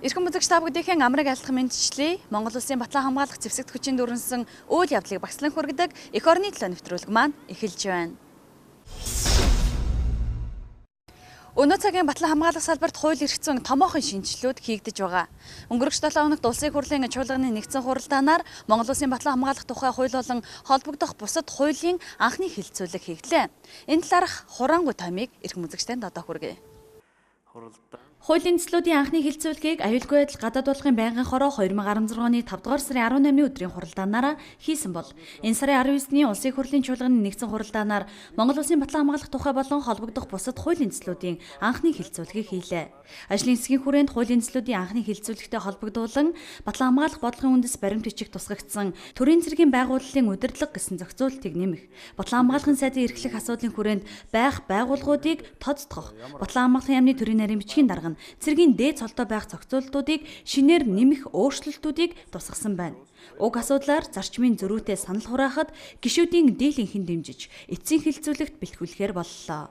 Эрхэм үзэгч та бүдийнхэн амраг айлтгах мэндчлээ. Монгол Улсын батлан хамгаалах зэвсэгт хүчин дүрнсэн үйл явдлыг багслан хүргэдэг эх орны төлөө нэвтрүүлэг маань эхэлж байна. Өнөө цагийн батлан хамгаалах салбарт хууль эрх зүйн томоохон шинжилэлүүд хийгдэж байгаа. Өнгөрөх 7 хоногт Улсын хурлын чуулганы нэгдсэн хуралдаанаар Монгол Улсын батлан хамгаалах тухай хууль болон холбогдох бусад хуулийн анхны хэлэлцүүлэг хийгдлээ. Энэ талаарх хураангуй томыг эрхэм үзэгчдэд одоо хүргэе. Хуулийн төслүүдийн анхны хэлэлцүүлгийг аюулгүй байдал гадаад болгын байнгын хороо 2016 оны 5 дугаар сарын 18-ны өдрийн хуралдаанаараа хийсэн бол энэ сарын 19-ний Улсын хурлын чуулганы нэгдсэн хуралдаанаар Монгол Улсын батлан хамгаалах тухай болон холбогдох бусад хуулийн төслүүдийн анхны хэлэлцүүлгийг хийлээ. Ажлын хэсгийн хүрээнд хуулийн төслүүдийн анхны хэлэлцүүлэгтэй холбогдуулан батлан хамгаалах бодлогын үндэс баримт бичиг тусгагдсан төрийн цэргийн байгууллалын удирдлага гэсэн зохицуултыг нэмэх, батлан хамгаалахын сайдын эрхлэх асуудлын хүрээнд байх байгууллагуудыг тодтгох, батлан хамгаалахын яамны төрийн нарийн бичгийн дарга цэргийн дээд цолтой байх зохицуултуудыг шинээр нэмэх өөрчлөлтүүдийг тусгасан байна. Уг асуудлаар зарчмын зөрүүтэй санал хураахад гишүүдийн дийлэнхэн дэмжиж эцсийн хэлэлцүүлэгт бэлтгүүлэхээр боллоо.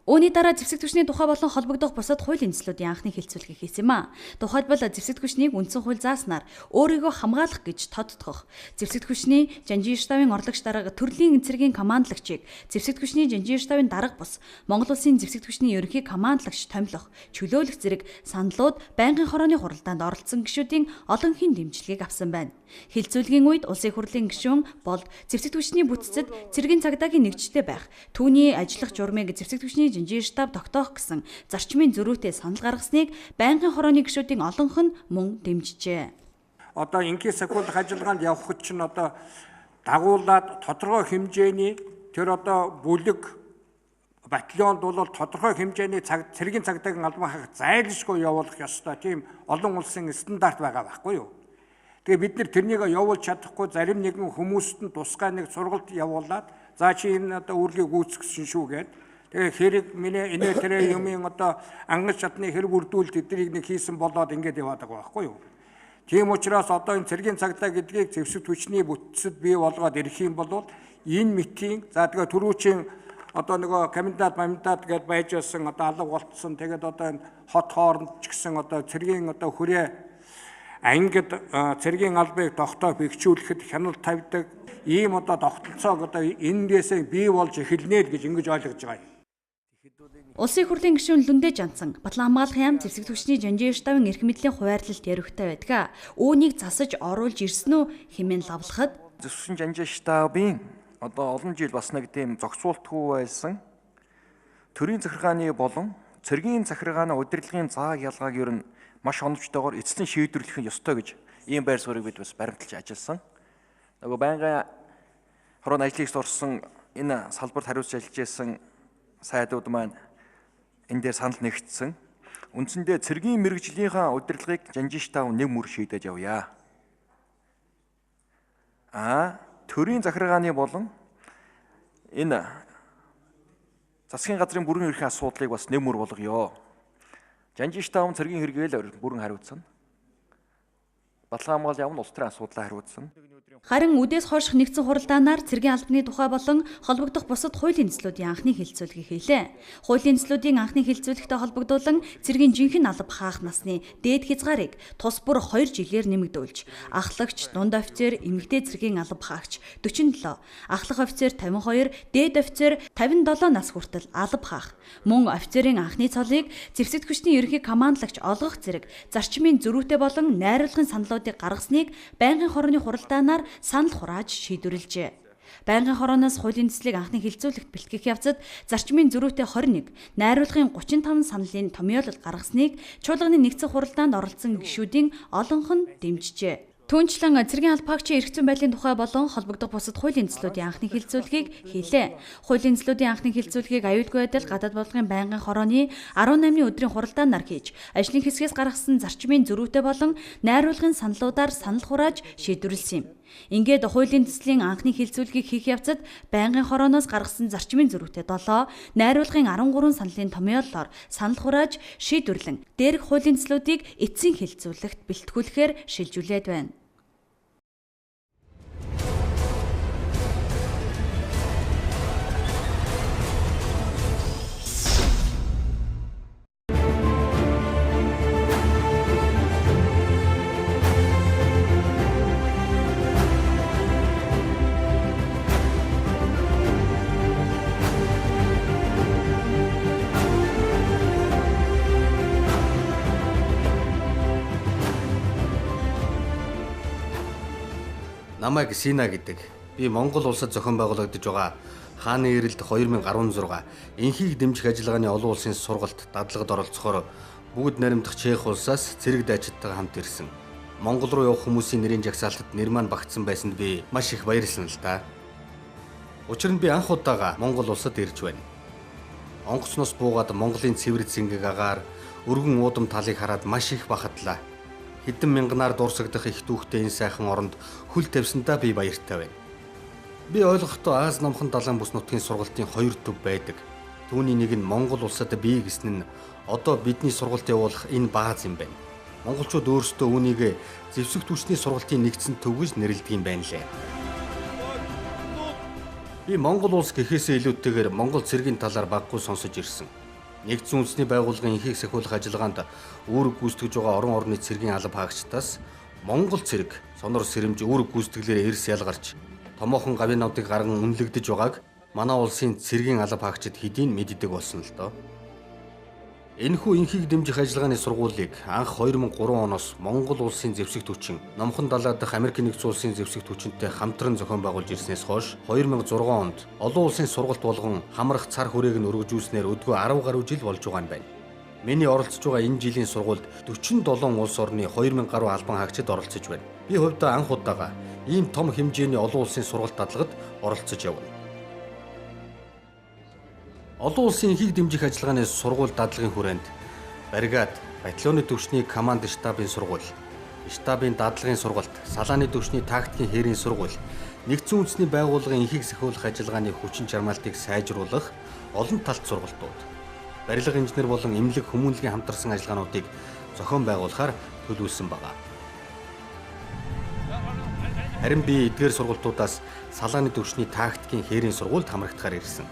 Үүний дараа зэвсэг түвшний тухай болон холбогдох бусад хуулийн төслүүдийн анхны хэлэлцүүлгийг хийсэн юм а. Тухайлбал зэвсэг түвшнийг үндсэн хууль зааснаар өөрийгөө хамгаалах гэж тодтгох, зэвсэг түвшний жанжин штабын орлогч дарга төрлийн цэргийн командлагчийг зэвсэг түвшний жанжин штабын дарга бус Монгол Улсын зэвсэг түвшний ерөнхий командлагч томилох, чөлөөлөх зэрэг саналууд байнгын хорооны хуралдаанд оролцсон гишүүдийн олонхийн дэмжлэгийг авсан байна. Хэлэлцүүлгийн үед Улсын хурлын гишүүн болд зэвсэг түвшний бүтцэд цэргийн цагдаагийн нэгжтэй байх, түүний ажиллах журмыг зэвсэг түвшний жанжин штаб тогтоох гэсэн зарчмын зөрүүтэй санал гаргасныг байнгын хорооны гишүүдийн олонх нь мөн дэмжижээ. Одоо ингийн сахиулах ажиллагаанд явхад чинь одоо дагуулад тодорхой хэмжээний тэр одоо бүлэг батальонд бол тодорхой хэмжээний цэргийн цагдаагийн албан хаагч зайлшгүй явуулах ёстой тийм олон улсын стандарт байгаа байхгүй юу? Тэгээ бид нэр тэрнийг явуулж чадахгүй зарим нэгэн хүмүүст нь тусгай нэг сургалт явуулаад за чи энэ одоо үүргийг гүйцэтгэсэн шүү гээд тэгээ хэрэг миний инээ тэрэ юмын одоо ангаж чадны хэрэг үрдүүлэлт эдрийг нэг хийсэн болоод ингээд яваад байгаа байхгүй юу? Тийм учраас одоо энэ цэргийн цагдаа гэдгийг зэвсэг түвшний бүтцэд бий болгоод ирэх юм бол энэ мэтийн за тэгээ түрүүчийн одоо нөгөө комендант моментат гэдээ байж байсан одоо алга болцсон тэгээд одоо энэ хот хооронд ч гэсэн одоо цэргийн одоо хүрээ ангид цэргийн албыг тогтоох бэхжүүлэхэд хяналт тавьдаг ийм одоо тогтолцоог одоо эндээсээ бий болж эхэлнэ л гэж ингэж ойлгож байгаа юм. Улсын хурлын гишүүн Лүндэ Жанцан батлан хамгаалах яам зэвсэг түвшний жанжин штабын эрх мэдлийн хуваарлалт яриухтай байдаг. Үүнийг засаж оруулж ирсэн үү хэмээн лавлахад зэвсэгэн жанжин штабын одоо олон жил бас нэг тийм зохицуултгүй байсан төрийн захиргааны болон цэргийн захиргааны удирдлагын зааг ялгааг ер нь маш оновчтойгоор эцсийн шийдвэрлэх нь ёстой гэж ийм байр суурийг бид бас баримталж ажилласан. Нөгөө байнгын хорооны ажлыг орсон энэ салбарт хариуцж ажиллаж байсан сайдууд маань энэ дээр санал нэгдсэн. Үндсэндээ цэргийн мэргэжлийнхаа удирдлагыг жанжин штаб нэг мөр шийдэж явъя. Төрийн захиргааны болон энэ засгийн газрын бүрэн эрхийн асуудлыг бас нэг мөр болгоё. Жанжин штаб цэргийн хэрэгэл бүрэн хариуцсан. Батлан хамгаалал яам нь улс төрийн асуудлаа хариуцсан. Харин үдээс хойших нэгдсэн хуралдаанаар цэргийн албаны тухай болон холбогдох бусад хуулийн төслүүдийн анхны хэлэлцүүлгийг хийлээ. Хуулийн төслүүдийн анхны хэлэлцүүлэгтэй холбогдуулан цэргийн жинхэнэ алба хаах насны дээд хязгаарыг тус бүр 2 жилээр нэмэгдүүлж, ахлагч, дунд офицер, эмэгтэй цэргийн алба хаагч 47, ахлах офицер 52, дээд офицер 57 нас хүртэл алба хаах, мөн офицерын анхны цолыг зэвсэг түвшний ерөнхий командлагч олгох зэрэг зарчмын зөрүүтэй болон найруулгын саналуудыг гаргасныг байнгын хорооны хуралдаанаар санал хурааж шийдвэрлэжээ. Байнгын хорооноос хуулийн төслийг анхны хэлэлцүүлэгт бэлтгэх явцад зарчмын зөрүүтэй 21, найруулгын 35 саналын томьёолол гаргасныг чуулганы нэгдсэн хуралдаанд оролцсон гишүүдийн олонх нь дэмжижээ. Түүнчлэн цэргийн албаагчийн эрх зүйн байдлын тухай болон холбогдох бусад хуулийн төслүүдийн анхны хэлэлцүүлгийг хийлээ. Хуулийн төслүүдийн анхны хэлэлцүүлгийг аюулгүй байдал гадаад бодлогын байнгын хорооны 18-ны өдрийн хуралдаанаар хийж, ажлын хэсгээс гаргасан зарчмын зөрүүтэй болон найруулгын саналуудаар санал хурааж шийдвэрлэсэн юм. Ингээд хуулийн төслийн анхны хэлэлцүүлгийг хийх явцад байнгын хорооноос гаргасан зарчмын зөрүүтэй 7, найруулгын 13 саналын томьёоллоор санал хурааж шийдвэрлэн дээрх хуулийн төслүүдийг эцсийн хэлэлцүүлэгт бэлтгүүлэхээр шилжүүлээд байна. Намайг Сина гэдэг. Би Монгол улсад зохион байгуулагдаж байгаа Хааны эрэлт 2016 энхийг дэмжих ажиллагааны олон улсын сургалт дадлагад оролцохоор бүгд наримдах Чех улсаас цэрэг дайчидтайгаа хамт ирсэн. Монгол руу явах хүмүүсийн нэрийн жагсаалтад нэр маань багтсан байсанд би маш их баярлсан л да. Учир нь би анх удаага Монгол улсад ирж байна. Онгоцноос буугаад Монголын цэвэр цэнгэг агаар өргөн уудам талыг хараад маш их бахадлаа. Хэдэн мянганаар дурсагдах их дүүхтэй энэ сайхан оронд хөл тавьсандаа би баяртай байна. Би ойлгохдоо Аз номхон далайн бүс нутгийн сургалтын хоёр төв байдаг. Түүний нэг нь Монгол улсад бий гэсэн нь одоо бидний сургалт явуулах энэ бааз юм байна. Монголчууд өөрсдөө үүнийг зэвсэг түвшний сургалтын нэгдсэн төв гэж нэрлэдэг юм байна лээ. Би Монгол улс гэхээсээ илүүтэйгээр Монгол цэргийн талаар баггүй сонсож ирсэн. Нэгдсэн үндэсний байгууллагын энхийг сахиулах ажиллагаанд үүрэг гүйцэтгэж байгаа орон орны цэргийн алба хаагчдаас Монгол цэрэг сонор сэрэмж үүрэг гүйцэтгэлээр эрс ялгарч томоохон гавийн навдыг гарган үнэлэгдэж байгааг манай улсын цэргийн алба хаагчид хэдийн мэддэг болсон л доо. Энэхүү энхийг дэмжих ажиллагааны сургуулийг анх 2003 оноос Монгол улсын зэвсэг түвшин, Номхон далай дахь Америк нэгдсэн улсын зэвсэг түвшинтэй хамтран зохион байгуулж ирснээс хойш 2006 онд олон улсын сургалт болгон хамрах цар хүрээг нь өргөжүүлснээр өдгөө 10 гаруй жил болж байгаа юм байна. Миний оролцож байгаа энэ жилийн сургуульд 47 улс орны 2000 гаруй албан хаагчид оролцож байна. Би хувьдаа анх удаага ийм том хэмжээний олон улсын сургалт дадлагад оролцож явна. Олон улсын энхийг дэмжих ажиллагааны сургууль дадлагын хүрээнд бригад, батальоны түвшний команд штабын сургууль, штабын дадлагын сургалт, салааны түвшний тактикийн хээрийн сургууль, нэгдсэн үндэсний байгууллагын энхийг сахиулах ажиллагааны хүчин чармаалтыг сайжруулах олон талт сургалтууд, барилга инженер болон эмнэлэг хүмүүнлэгийн хамтарсан ажиллагаануудыг зохион байгуулахаар төлөвлөсөн байна. Харин би эдгээр сургалтуудаас салааны түвшний тактикийн хээрийн сургуульд хамрагдахаар ирсэн.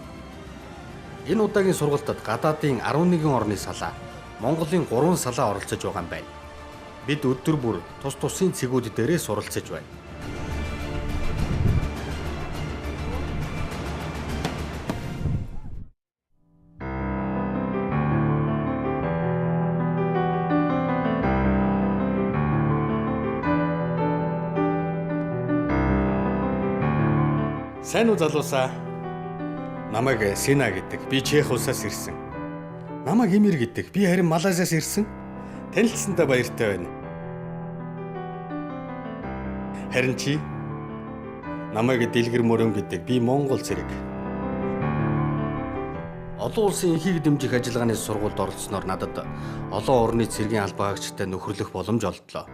Энэ удаагийн сургалтад гадаадын 11 орны салаа, Монголын 3 салаа оролцож байгаа юм байна. Бид өдөр бүр тус тусын цэгүүд дээрээ суралцаж байна. Сайн уу залуусаа? Намайг Сина гэдэг. Би Чех улсаас ирсэн. Намайг Эмир гэдэг. Би харин Малайзиас ирсэн. Танилцсандаа баяртай байна. Харин чи? Намайг Дэлгэр Мөрөн гэдэг. Би Монгол цэрэг. Олон улсын энхийг дэмжих ажиллагааны сургуульд оролцсноор надад олон орны цэргийн албан хаагчтай нөхөрлөх боломж олдлоо.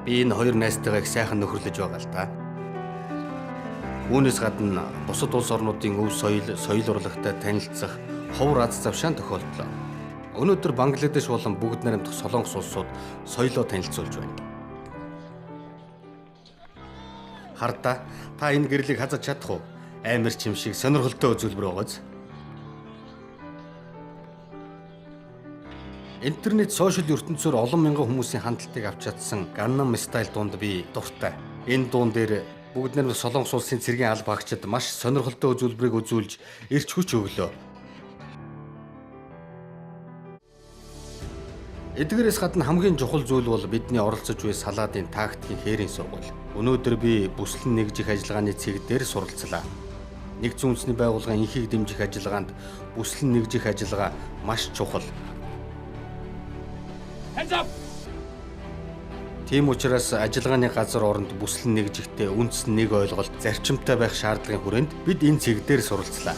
Би энэ хоёр найзтайгаа их сайхан нөхөрлөж байгаа л да. Үүнээс гадна бусад улс орнуудын өв соёл, соёл урлагтай танилцах ховор аз завшаан тохиолдлоо. Өнөөдөр Бангладеш болон бүгд найрамдах Солонгос улсууд соёлоо танилцуулж байна. Хардаа та энэ гэрлийг хазаж чадах уу? Амар чим шиг сонирхолтой үзүүлбэр байгааз. Интернет сошиал ертөнцөөр олон мянган хүмүүсийн хандлтыг авч чадсан Gangnam Style дуунд би дуртай. Энэ дуун дээр бүгд найрамдах Солонгос улсын цэргийн алба хаагчид маш сонирхолтой үзүүлбэрийг үзүүлж эрч хүч өглөө. Эдгээрээс гадна хамгийн чухал зүйл бол бидний оролцож буй салаадын тактикийн хээрийн сургууль. Өнөөдөр би бүслэн нэгжих ажиллагааны цэг дээр суралцлаа. Нэгдсэн үндэсний байгууллагын энхийг дэмжих ажиллагаанд бүслэн нэгжих ажиллагаа маш чухал. Hands up! Тийм учраас ажиллагааны газар оронд бүслэн нэгжихтэй үндсэн нэг ойлголт зарчимтай байх шаардлагын хүрээнд бид энэ цэг дээр суралцлаа.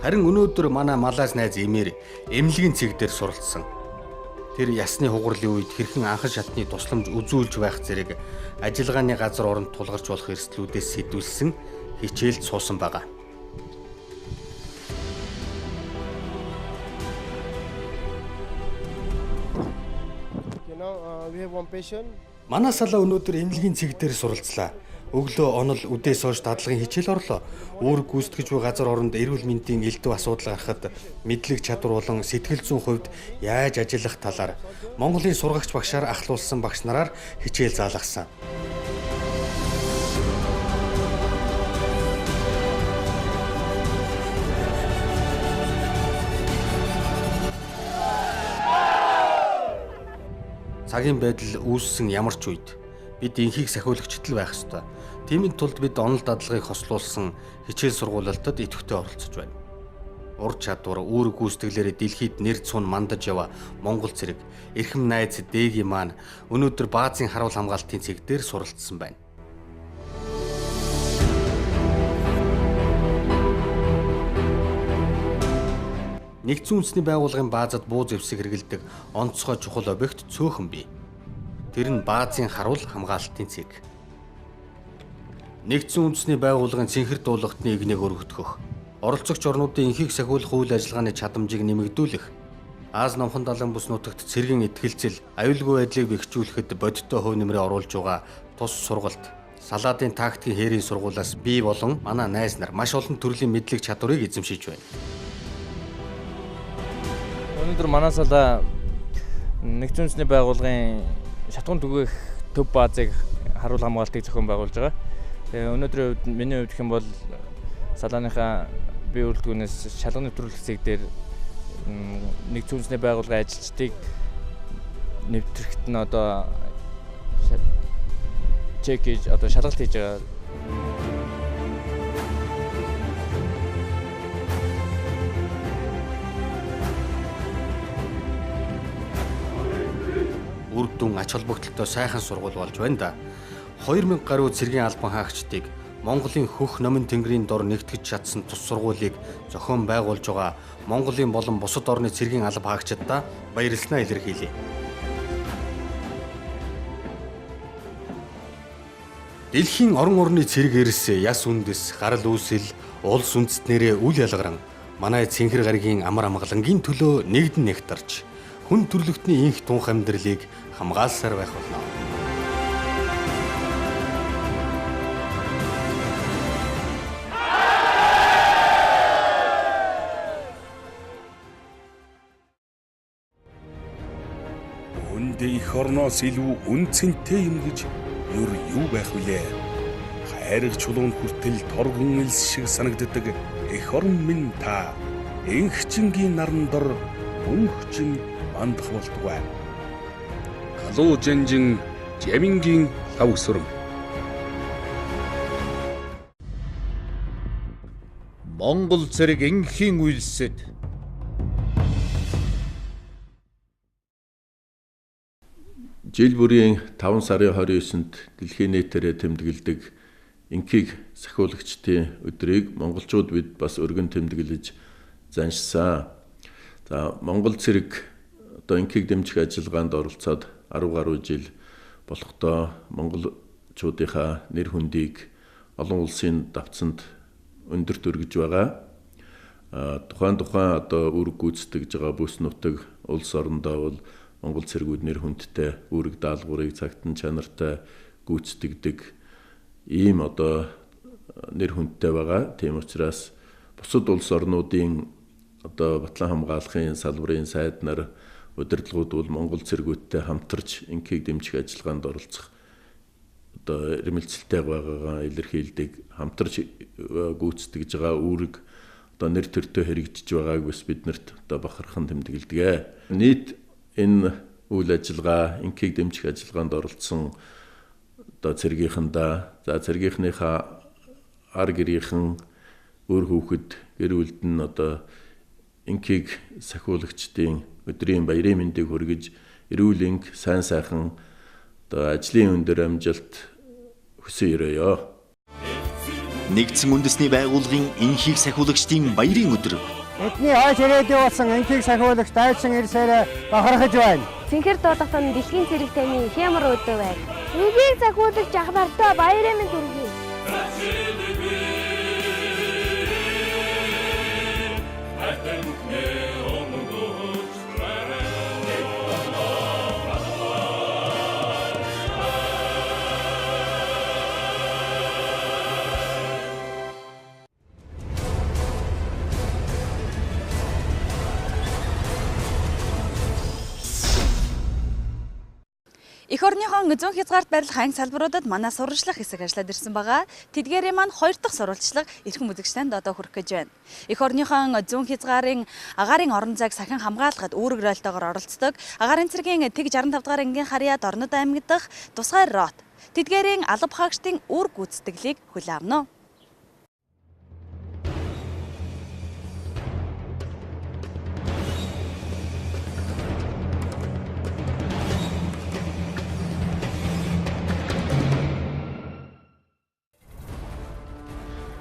Харин өнөөдөр манай Малайз найз Эмир эмнэлгийн цэг дээр суралцсан. Тэр ясны хугарлын үед хэрхэн анхан шатны тусламж үзүүлж байх зэрэг ажиллагааны газар оронд тулгарч болох эрсдлүүдээс сэтгүүлсэн хичээлд суусан байгаа. Манай салаа өнөөдөр эмнэлгийн цэг дээр суралцлаа. Өглөө онол үдээс хойш дадлагын хичээл орлоо. Үүрэг гүйцэтгэж буй газар оронд эрүүл мэндийн элдэв асуудал гарахад мэдлэг чадвар болон сэтгэл зүйн хувьд яаж ажиллах талаар Монголын сургагч багшаар ахлуулсан багш нараар хичээл заалгасан. Цагийн байдал үүссэн ямар ч үед бид энхийг сахиулагчид л байх ёстой. Тиймийн тулд бид онол дадлагыг хослуулсан хичээл сургуулалтад идэвхтэй оролцож байна. Ур чадвар, үүрэг гүйцэтгэлээрээ дэлхийд нэр цун мандаж яваа Монгол цэрэг, эрхэм найз Дэги маань өнөөдөр баазын харуул хамгаалтын цэг дээр суралцсан байна. Нэгдсэн үндэсний байгууллагын баазад буу зэвсэг хэрэглэдэг онцгой чухал объект цөөхөн бий. Тэр нь баазын харуул хамгаалтын цэг. Нэгдсэн үндэсний байгууллагын цэнхэр дуулгатны игнийг өргөтгөх, оролцогч орнуудын энхийг сахиулах үйл ажиллагааны чадамжийг нэмэгдүүлэх, Аз номхон далайн бүс нутагт цэргийн итгэлцэл, аюулгүй байдлыг бэхжүүлэхэд бодиттой хувь нэмрээ оруулж байгаа тус сургалт, салаадын тактикийн хээрийн сургуулиас би болон манай найз нар маш олон төрлийн мэдлэг чадварыг эзэмшиж байна. Өнөөдөр манай салаа нэгдсэн үндэсний байгууллагын шатган түгээх төв баазыг харуул хамгаалтыг зохион байгуулж байгаа. Тэгээ өнөөдрийн хувьд миний хувьд гэх юм бол салааныхаа бие бүрэлдэхүүнээс шалган нэвтрүүлэх цэг дээр нэгдсэн үндэсний байгууллагын ажилчдыг нэвтрэхэд нь одоо чек хийж одоо шалгалт хийж байгаа. Үр дүн ач холбогдолтой сайхан сургууль болж байна да. 2000 гаруй цэргийн албан хаагчдыг Монголын хөх номин тэнгэрийн дор нэгтгэж чадсан тус сургуулийг зохион байгуулж байгаа Монголын болон бусад орны цэргийн алба хаагчдаа баярлалаа илэрхийлье. Дэлхийн орон орны цэрэг эрс, яс үндэс, гарал үүсэл, улс үндэстнэрээ үл ялгаран манай цэнхэр гаригийн амар амгалангийн төлөө нэгдэн нэгтарч хүн төрлөختний инх тунх амьдралыг хамгаалсаар байх болно. Өндөө эх орноос илүү үн цэнтэй юм гэж ер юу байх вүлээ? Хайрыг чулуун хүртэл торгон элс шиг санагддаг эх орн минь та энхчингийн наран дор мөнхчин мандах болтугай. Галуу жанжин жамингийн лав өсөрм. Монгол цэрэг энхийн үйлсэд жил бүрийн 5 сарын 29-нд дэлхийн нийтээрээ тэмдэглэдэг энхийг сахиулагчдын өдрийг монголчууд бид бас өргөн тэмдэглэж заншсан. За Монгол цэрэг одоо энхийг дэмжих ажиллагаанд оролцоод 10 гаруй жил болохдоо монголчуудынхаа нэр хүндийг олон улсын давцанд өндөрт өргөж байгаа. Тухайн одоо үүрэг гүйцэтгэж байгаа бүс нутаг улс орондоо бол Монгол цэргүүд нэр хүндтэй үүрэг даалгаврыг цагтан чанартай гүйцэтгэдэг ийм одоо нэр хүндтэй байгаа. Тийм учраас бусад улс орнуудын одоо батлан хамгаалахын салбарын сайд нар удирдлагууд бол Монгол цэргүүдтэй хамтарч энхийг дэмжих ажиллагаанд оролцох одоо эрмэлзэлтэй байгаагаа илэрхийлдэг, хамтарч гүйцэтгэж байгаа үүрэг одоо нэр төртөө хэрэгжиж байгааг бас биднэрт одоо бахархан тэмдэглэдэг. Нийт энэ үйл ажиллагаа энхийг дэмжих ажиллагаанд оролцсон одоо цэргийнхэндээ, за цэргийнхнийхаа ар гэрийнхэн өөр хүүхэд гэр бүлд нь одоо энхийг сахиулагчдын өдрийн баярын мэндийг хүргэж эрүүл энх, сайн сайхан одоо ажлын өндөр амжилт хүсэн өрөөё. Нэгдсэн үндэсний байгууллагын энхийг сахиулагчдын баярын өдөр. Бидний хойш ирээдүй болсон энхийг сахиулагч дайчин ирсээрээ бахархаж байна. Цэнхэр дуулгатан дэлхийн цэрэг таны хямар өдөө байна. Энхийг сахиулагч ах нартаа баярын мэнд хүргэе. Эх орныхон зүүн хязгаарт байрлах анги салбаруудад манай сурвалжлах хэсэг ажиллаад ирсэн байгаа. Тэдгээрийн маань хоёр дахь сурвалжлага эрхэм үзэгч танд одоо хүрэх гэж байна. Эх орныхон зүүн хязгаарын агаарын орон зайг сахин хамгаалахад үүрэг ролтойгоор оролцдог агаарын цэргийн тэг 65 дугаар ангийн харьяа Дорнод аймаг дахь тусгай рот. Тэдгээрийн алба хаагчдын үр гүйцэтгэлийг хүлээн авна.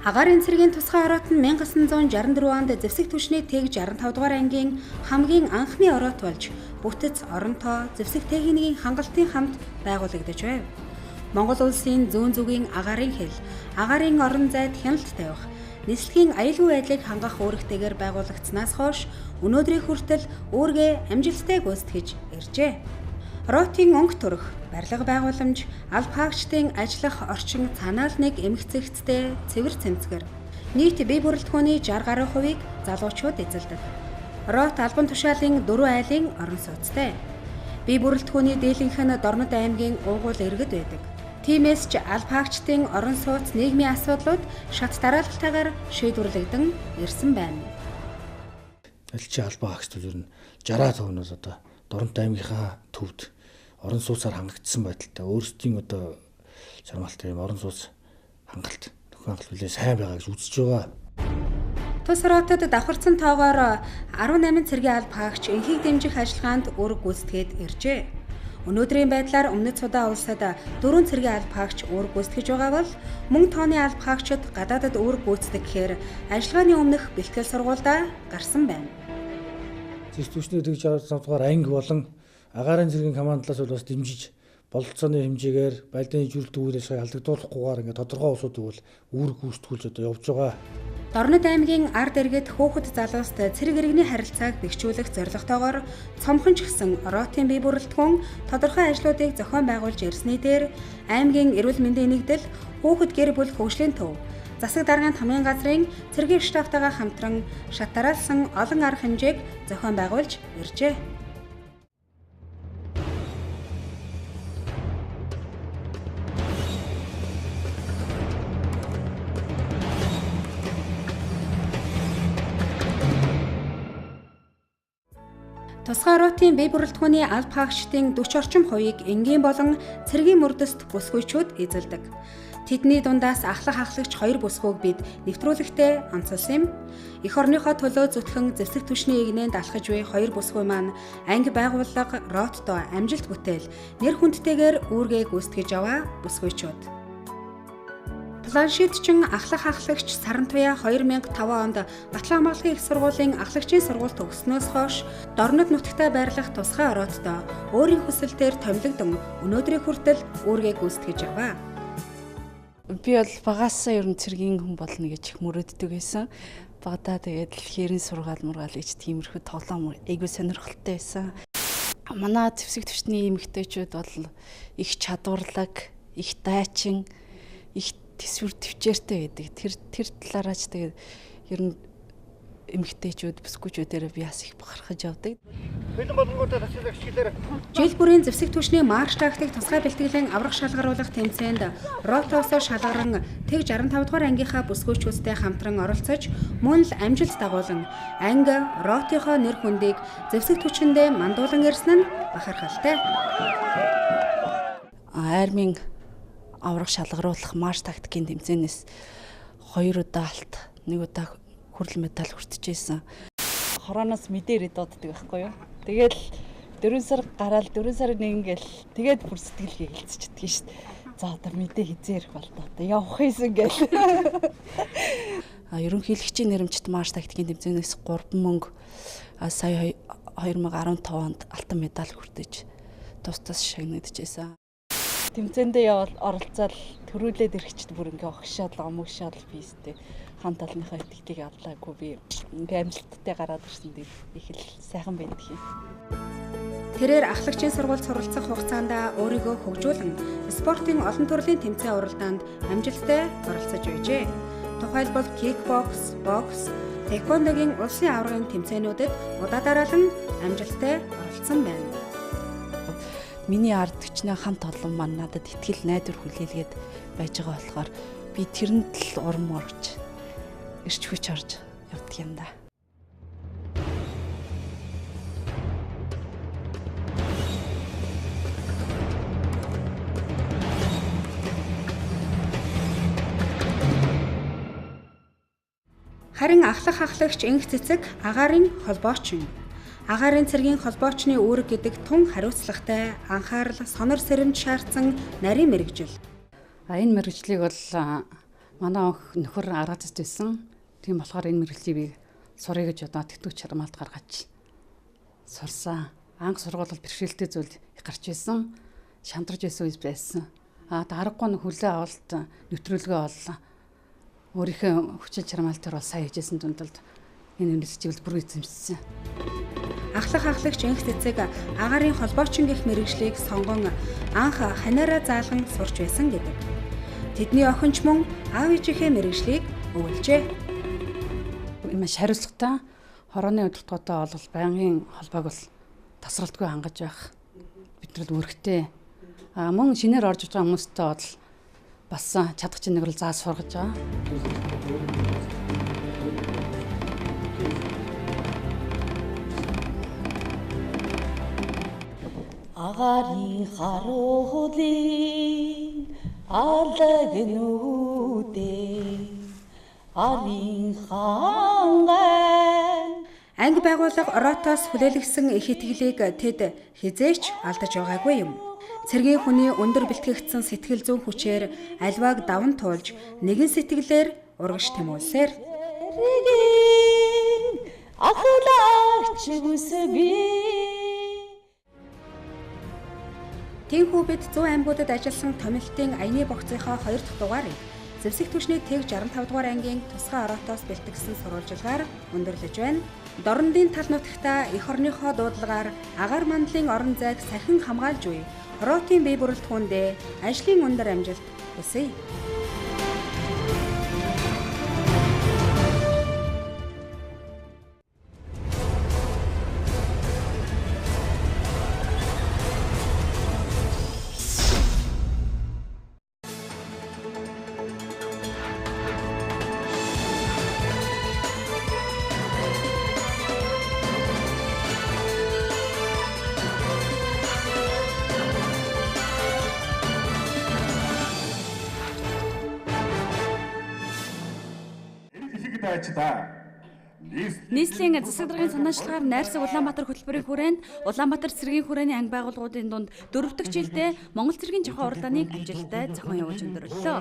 Агаарын цэргийн тусгай ороот нь 1964 онд зэвсэг түвшний тэг 65 дугаар ангийн хамгийн анхны ороот болж бүтэц оронтоо зэвсэг техникийн хангалтын хамт байгуулагдаж байв. Монгол улсын зүүн зүгийн агаарын хил, агаарын орон зайд хяналт тавих, нислэгийн аюулгүй байдлыг хангах үүрэгтэйгээр байгуулагдсанаас хойш өнөөдрийн хүртэл үүргээ амжилттай гүйцэтгэж иржээ. Ротын өнгө төрх, барилга байгууламж, алба хаагчдын ажиллах орчин цаанаал нэг эмгцэгцтэй цэвэр цэмцгэр. Нийт бие бүрэлдэхүүний 60 гаруй хувийг залуучууд эзэлдэг. Рот албан тушаалын 4 айлын орон сууцтай. Бие бүрэлдэхүүний дийлэнх нь Дорнод аймгийн уугуул иргэд байдаг. Тиймээс ч алба хаагчдын орон сууц нийгмийн асуудлууд шат дараалалтайгаар шийдвэрлэгдэн ирсэн байна. Аль чи алба хаагчдууд ер нь 60% нь одоо Дорнод аймгийнхаа төвд орон сууцаар хангагдсан байдалтай өөрсдийн одоо чармаалтай юм орон сууц хангалт нөхөн хангалт нэлээд сайн байгаа гэж үзэж байгаа. Тус ротод давхарцсан тоогоор 18 цэргийн алба хаагч энхийг дэмжих ажиллагаанд үүрэг гүйцэтгээд иржээ. Өнөөдрийн байдлаар Өмнөд Судан улсад 4 цэргийн алба хаагч үүрэг гүйцэтгэж байгаа бол мөн тооны алба хаагчид гадаадад үүрэг гүйцэтгэх гэхээр ажиллагааны өмнөх бэлтгэл сургуульдаа гарсан байна. Зэвсэг түвшний тэг 65 дугаар анги болон агаарын цэргийн командлаас бол бас дэмжиж бололцооны хэмжээгээр байлдааны нийжүүлэлт үйл ажиллагааг алдагдуулахгүйгээр ингээд тодорхой улсуудыг бол үүрэг гүйцэтгүүлж одоо явж байгаа. Дорнод аймгийн ард иргэд хүүхэд залууст цэрэг иргэний харилцааг бэхжүүлэх зорилготойгоор цомхон ч гэсэн ротын бие бүрэлдэхүүн тодорхой ажлуудыг зохион байгуулж ирсний дээр аймгийн эрүүл мэндийн нэгдэл, хүүхэд гэр бүл хөгжлийн төв, засаг даргын тамгын газрын цэргийн штабтайгаа хамтран шат дараалсан олон арга хэмжээг зохион байгуулж иржээ. Тусгай ротын бие бүрэлдэхүүний алба хаагчдын 40 орчим хувийг энгийн болон цэргийн мөрдөст бүсгүйчүүд эзэлдэг. Тэдний дундаас ахлах ахлагч 2 бүсгүйг бид нэвтрүүлэгтээ онцолсон юм. Эх орныхоо төлөө зүтгэн зэвсэг түвшний эгнээнд алхаж буй 2 бүсгүй маань анги байгууллага ротдоо амжилт бүтээл нэр хүндтэйгээр үүргээ гүйцэтгэж яваа бүсгүйчүүд. Планшетчин ахлах ахлагч Сарантуяа 2005 онд Батлан хамгааллын их сургуулийн ахлагчийн сургуульд төгссөнөөс хойш Дорнод нутагтаа байрлах тусгай ороотдоо өөрийн хүсэлтээр томилогдсон өнөөдрийн хүртэл үүргээ гүйцэтгэж яваа. Би бол багасаа ер нь цэргийн хүн болно гэж их мөрөөддөг байсан. Багадаа тэгээд хээрэн сургаал мургаал гэж тиймэрхүү тоглоом айгүй сонирхолтой байсан. Манай зэвсэг түвшний эмэгтэйчүүд бол их чадварлаг, их дайчин, их төсвөр төвчээртэй байдаг. Тэр талаараа ч тэгээд ер нь эмэгтэйчүүд, бүсгүйчүүдээрээ би бас их бахархаж явдаг. Бэлэн болонгуудаа тасгалах чиглэлээр жил бүрийн зэвсэг түвшний марш тактик тусгай бэлтгэлийн аврах шалгаруулах тэмцээнд ротоосоо шалгаран тэг 65 дугаар ангийнхаа бүсгүйчүүдтэй хамтран оролцож мөн л амжилт дагуулan анги ротынхоо нэр хүндийг зэвсэг түвшиндээ мандуулан ирсэн нь бахархалтай. Армийн аврах шалгаруулах марш тактикийн тэмцээнээс 2 удаа алт, 1 удаа хүрэл медаль хүртчихсэн. Хороноос мэдээ ирээд дууддаг байхгүй юу? Тэгэл 4 сар гараал 4 сарын 1 гэл тэгээд бүр сэтгэл гэлцчихдэг шүү дээ. За одоо мэдээ хизээ ирэх бол та одоо явах юмсан гэл. Ерөнхийлөгчийн нэрэмжит марш тактикийн тэмцээнээс 3 мөнгө сая 2015 онд алтан медаль хүртэж тус тус шагнагдчихсэн. Тэмцээндээ явал оролцоод төрүүлээд ирэхчд бүр ингээ огшоод мөгшоод бийстэй хан талныхаа итгэлийг авлаагүй би ингээ амжилттай гараад ирсэн дээр их л сайхан байдаг юм. Тэрээр ахлагчийн сургуульд суралцах хугацаанд өөрийгөө хөгжүүлэн спортын олон төрлийн тэмцээн уралдаанд амжилттай оролцож байжээ. Тухайлбал кикбокс, бокс, тэквондогийн улсын аваргын тэмцээнүүдэд удаа дараалан амжилттай оролцсон байна. Миний ард төчнөө хамт олон маань надад итгэл найдвар хүлээлгээд байж байгаа болохоор би тэрэнд л урам орж эрч хүч орж явдаг юм да. Харин ахлах ахлагч Энх Цэцэг агаарын холбоочин. Агаарын цэргийн холбоочны үүрэг гэдэг тун хариуцлагатай, анхаарал, сонор сэрэмж шаардсан нарийн мэргэжил. Энэ мэргэжлийг бол манай нөхөр арга зэт байсан. Тийм болохоор энэ мэргэжлийг би сурыг гэж одоо тэтгэвч чармаалт гаргаж сурсан. Анх сургууль бол бэрхшээлтэй зүйл гарч исэн. Шандарч байсан үе байсан. Дараагүй нь хүлээ авалт нэвтрүүлгээ оллоо. Өөрийнхөө хүчил чармаал дээр бол сайн хийжсэн дүндэлд энэ мэргэжлийг бүр эзэмшсэн. Ахлах ахлагч Энх Цэцэг агаарын холбоочин гэх мэргэжлийг сонгон анх ханиараа заалган сурч байсан гэдэг. Тэдний охин ч мөн аав ээжийнхээ мэргэжлийг өвлжээ. Маш хариуцлагатай хорооны удирдлагатай бол байнгын холбоог бол тасралтгүй хангаж байх бидний үүрэгтэй. Мөн шинээр орж иж байгаа хүмүүстэй бол бас чадах чинь нэг л заа сургаж байгаа. Агаарын харуулын алаг нүдэ арын хангай. Анги байгууллага ороотоос хүлээлгэсэн их итгэлийг тэд хизээч алдаж байгаагүй юм. Цэргийн хүний өндөр бэлтгэгдсэн сэтгэл зүйн хүчээр аливааг даван туулж нэгэн сэтгэлээр урагш тэмүүлсээр. Ахлагч бүсгүй. Тэнхүү бид 100 аймагуудад ажилласан томилтын аяны богцынхоо 2 дахь дугаарыг зэвсэг түвшний тэг 65 дугаар ангийн тусгай ороотоос бэлтгэсэн сурвалжилгаар өндөрлөж байна. Дорндын тал нутагта эх орныхоо дуудлагаар агаар мандлын орон зайг сахин хамгаалж буй роотын бие бүрэлдэхүүндээ ажлын өндөр амжилт хүсье. Нийслэлийн засаг даргын санаачлагаар найрсаг Улаанбаатар хөтөлбөрийн хүрээнд Улаанбаатар цэргийн хүрээний анги байгууллагуудын дунд 4 дахь жилдээ Монгол цэргийн жохоо уралдааныг амжилттай зохион явуулж өндөрлөлөө.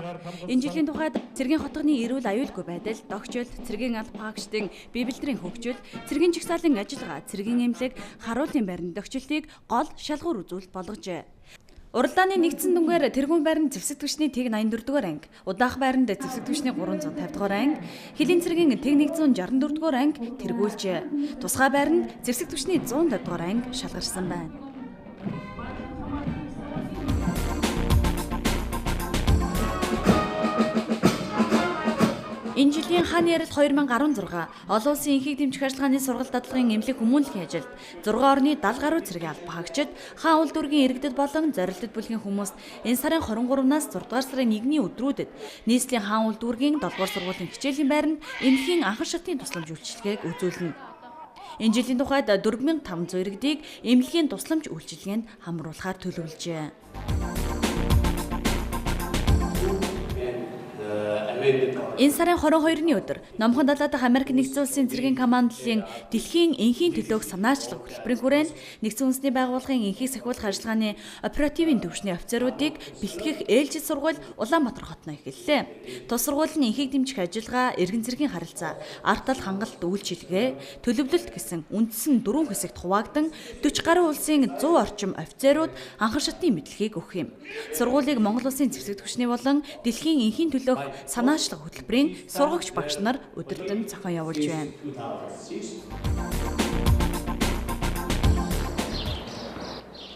Энэ жилийн тухайд цэргийн хотгоны эрүүл аюулгүй байдал, догчл, цэргийн алба хаагчдын бие бэлтрийн хөгжил, цэргийн жагсаалын ажиллагаа, цэргийн эмнэлэг, харуулын байрны догчлолтыг гол шалгуур үзүүлэлт болгожээ. Уралдааны нэгдсэн дүнгээр тэргүүн байранд зэвсэг түвшний тэг 84 дугаар анги, удаах байранд зэвсэг түвшний 350 дугаар анги, хөлийн цэргийн тэг 164 дугаар анги тэргүүлжээ. Тусгай байранд зэвсэг түвшний 150 дугаар анги шалгарсан байна. Энэ жилийн хааны ярил 2016 олон улсын энхийг дэмжих ажиллагааны сургалт дадлагын эмнэлэг хүмүүнлэгийн ажилд 6 орны 70 гаруй цэргийн алба хаагчид хаан улдүргийн иргэдэд болон зорилтод бүлгийн хүмүүст энэ сарын 23-наас 6 дугаар сарын 1-ний өдрүүдэд нийслэлийн хаан улдүргийн 7 дугаар сургуулийн хичээлийн байранд эмнэлгийн анхан шатны тусламж үйлчилгээг үзүүлнэ. Энэ жилийн тухайд 4500 иргэдийг эмнэлгийн тусламж үйлчилгээнд хамруулахаар төлөвлөжээ. Энэ сарын 22-ны өдөр Номхон далай дахь Америк нэгдсэн улсын цэргийн командлын дэлхийн энхийн төлөөх санаачлах хөтөлбөрийн хүрээнд нэгдсэн үндэсний байгууллагын энхийг сахиулах ажиллагааны оперативын түвшний офицеруудыг бэлтгэх ээлжид сургууль Улаанбаатар хотноо эхэллээ. Тус сургууль нь энхийг дэмжих ажиллагаа, эргэн цэргийн харилцаа, ард тал хангалт үйлчилгээ, төлөвлөлт гэсэн үндсэн дөрвөн хэсэгт хуваагдан 40 гаруй улсын 100 орчим офицерууд анхан шатны мэдлэгийг өгөх юм. Сургуулийг Монгол улсын зэвсэг түвшний болон дэлхийн энхийн төлөөх санаачлах хөтөлбөрийн сургагч багш нар өдөртөн зохион явуулж байна.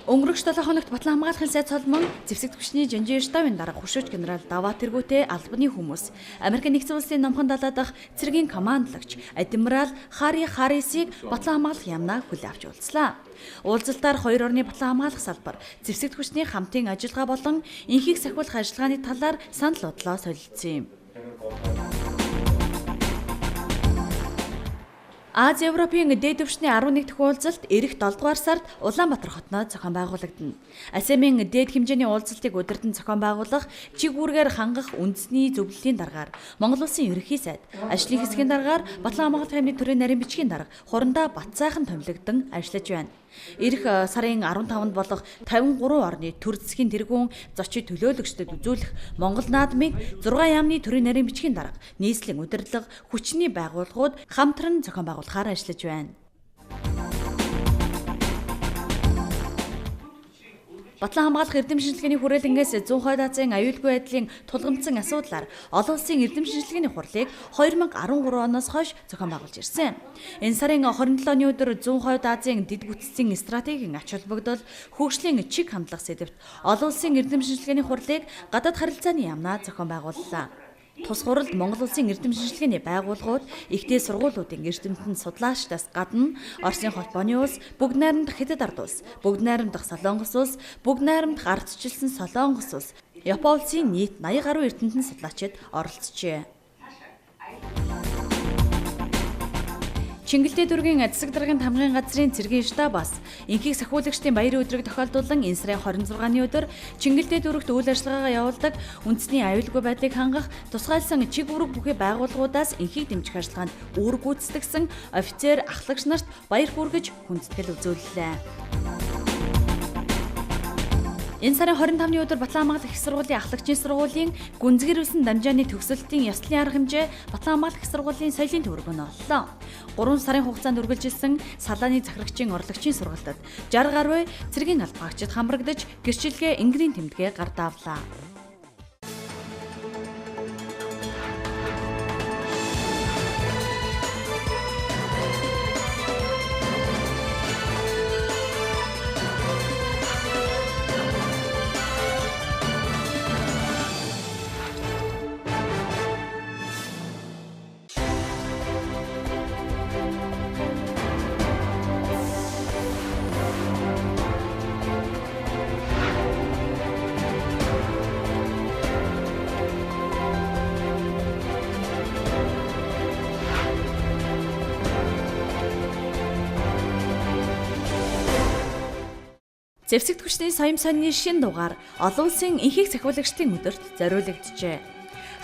Өнгөрөх 7 хоногт Батлан хамгаалахын сайд Соломон зэвсэг түвшний Жанжин штабын дарга хөршөөч генерал Даваа тэргүүтэй албаны хүмүүс Америк нэгдсэн улсын номхон далай дахь цэргийн командлагч адмирал Хари Харрисыг Батлан хамгаалах яамнаа хүлээн авч уулзлаа. Уулзалтаар хоёр орны батлан хамгаалах салбар, зэвсэг түвшний хамтын ажиллагаа болон энхийг сахиулах ажиллагааны талаар санал бодлоо солилцсон юм. Аз Европын дээд түвшний 11 дахь уулзалт ирэх 7 дугаар сард Улаанбаатар хотноо зохион байгуулагдана. АСЕМ-ийн дээд хэмжээний уулзалтыг удирдан зохион байгуулах чиг үүргээр хангах үндэсний зөвлөлийн даргаар Монгол Улсын ерөнхий сайд, ажлын хэсгийн даргаар Батлан хамгаалах яамны төрийн нарийн бичгийн дарга Хурандаа Батсайхан томилогдсон ажиллаж байна. Ирэх сарын 15-нд болох 53 орны төр засгийн тэргүүн зочид төлөөлөгчдөд үзүүлэх Монгол наадмыг 6 яамны төрийн нарийн бичгийн дарга, нийслэлийн удирдлага, хүчний байгууллагууд хамтран зохион байгуулахаар ажиллаж байна. Батлан хамгаалах эрдэм шинжилгээний хүрээлэнгээс зүүн хойд Азийн аюулгүй байдлын тулгамдсан асуудлаар олон улсын эрдэм шинжилгээний хурлыг 2013 оноос хойш зохион байгуулж ирсэн. Энэ сарын 27-ны өдөр зүүн хойд Азийн дэд бүтцийн стратегийн ач холбогдол хөгжлийн чиг хандлага сэдэвт олон улсын эрдэм шинжилгээний хурлыг гадаад харилцааны яамнаа зохион байгууллаа. Тус хуралд Монгол Улсын эрдэм шинжилгээний байгууллагууд, ихтэй сургуулиудын эрдэмтэн судлаачдаас гадна Оросын холбооны улс, бүгд найрамдах Хятад ард улс, бүгд найрамдах Солонгос улс, бүгд найрамдах ардчилсан Солонгос улс, Япон улсын нийт 80 гаруй эрдэмтэн судлаачид оролцжээ. Чингэлтэй дүүргийн засаг даргын тамгын газрын цэргийн штабаас энхийг сахиулагчдын баярын өдрийг тохиолдуулан энэ сарын 26-ны өдөр Чингэлтэй дүүрэгт үйл ажиллагаагаа явуулдаг үндэсний аюулгүй байдлыг хангах тусгайлсан чиг үүрэг бүхий байгууллагуудаас энхийг дэмжих ажиллагаанд үүрэг гүйцэтгэсэн офицер ахлагч нарт баяр хүргэж хүндэтгэл үзүүллээ. Энэ сарын 25-ны өдөр Батлан хамгаалах их сургуулийн ахлагчийн сургуулийн гүнзгийрүүлсэн дамжааны төгсөлтийн ёслолын арга хэмжээ Батлан хамгаалах их сургуулийн соёлын төвөргөн оллоо. 3 сарын хугацаанд үргэлжилсэн салааны захирагчийн орлогчийн сургалтад 60 гаруй цэргийн албаагчид хамрагдаж гэрчлэгээ энгэрийн тэмдэгэ гардаавлаа. Зэвсэг түвшний соём сонины шин дугаар олон улсын энхийг сахиулагчдын өдөрт зориулэгджээ.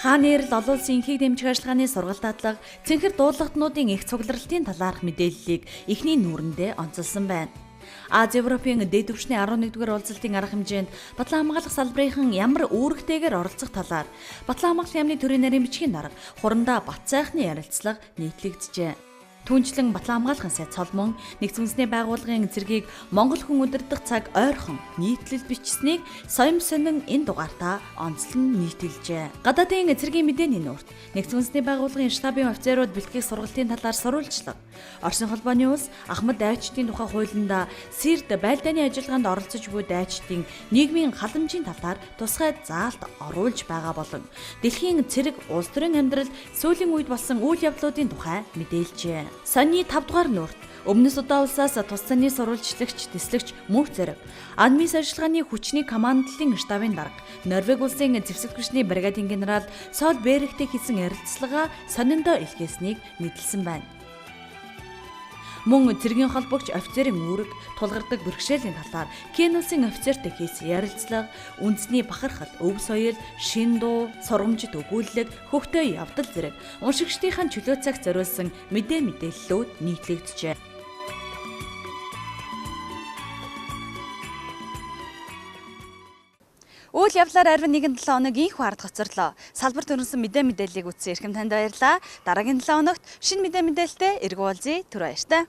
Хааны эрэл олон улсын энхийг дэмжих ажиллагааны сургалт дадлага, цэнхэр дуулгатнуудын их цугларалтын талаарх мэдээллийг эхний нүүрэндээ онцолсон байна. Аз Европын дээд түвшний 11-р уулзалтын арга хэмжээнд Батлан хамгаалах салбарын ямар үүрэгтэйгээр оролцох талаар Батлан хамгаалах яамны төрийн нарийн бичгийн дарга Хурандаа Батсайхны ярилцлага нийтлэгджээ. Түүнчлэн Батлан хамгаалахын сайд Соломон нэгдсэн үндэсний байгууллагын цэргийг Монгол хүн удирдах цаг ойрхон нийтлэл бичсэнийг соём сонин энэ дугаартаа онцлон нийтэлжээ. Гадаадын цэргийн мэдээний нүүрт нэгдсэн үндэсний байгууллагын штабын офицерууд бэлтгэх сургалтын талаар сурвалжлага. Оросын холбооны улс Ахмад дайчдын тухай хуулиндаа Сирд байлдааны ажиллагаанд оролцож буй дайчдын нийгмийн халамжийн талаар тусгай заалт оруулж байгаа болон дэлхийн цэрэг улс төрийн амьдрал сүүлийн үед болсон үйл явдлуудын тухай мэдээлжээ. Сонины 5 дугаар нүүрт Өмнө Судан улсаас тус саний сурвалжлагч, тэслэгч Мөнх Зэрэг, Анмис ажиллагааны хүчний командлын штабын дарга, Норвег улсын зэвсэг хүчний бригадын генерал Сол Берегтэй хийсэн ярилцлага сониндоо илгээснийг мэдлсэн байна. Мөн цэргийн холбогч офицерын үүрэг, тулгардаг бэрхшээлийн талаар Кен улсын офицертэй хийсэн ярилцлага, үндэсний бахархал, өв соёл, шин дуу, сургамжит өгүүлэг, хөхтэй явдал зэрэг уншигчдийнхаа чөлөө цагт зориулсан мэдээ мэдээллүүд нийтлэгджээ. Үйл явдлаар арвин 1 7 хоног инх ард хоцорлоо. Салбар төрөнсөн мэдээ мэдээллийг үзсэн эрхэм танд баярлалаа. Дараагийн 7 хоногт шинэ мэдээ мэдээлэлтэй эргүү уулзъя. Түр баяртай.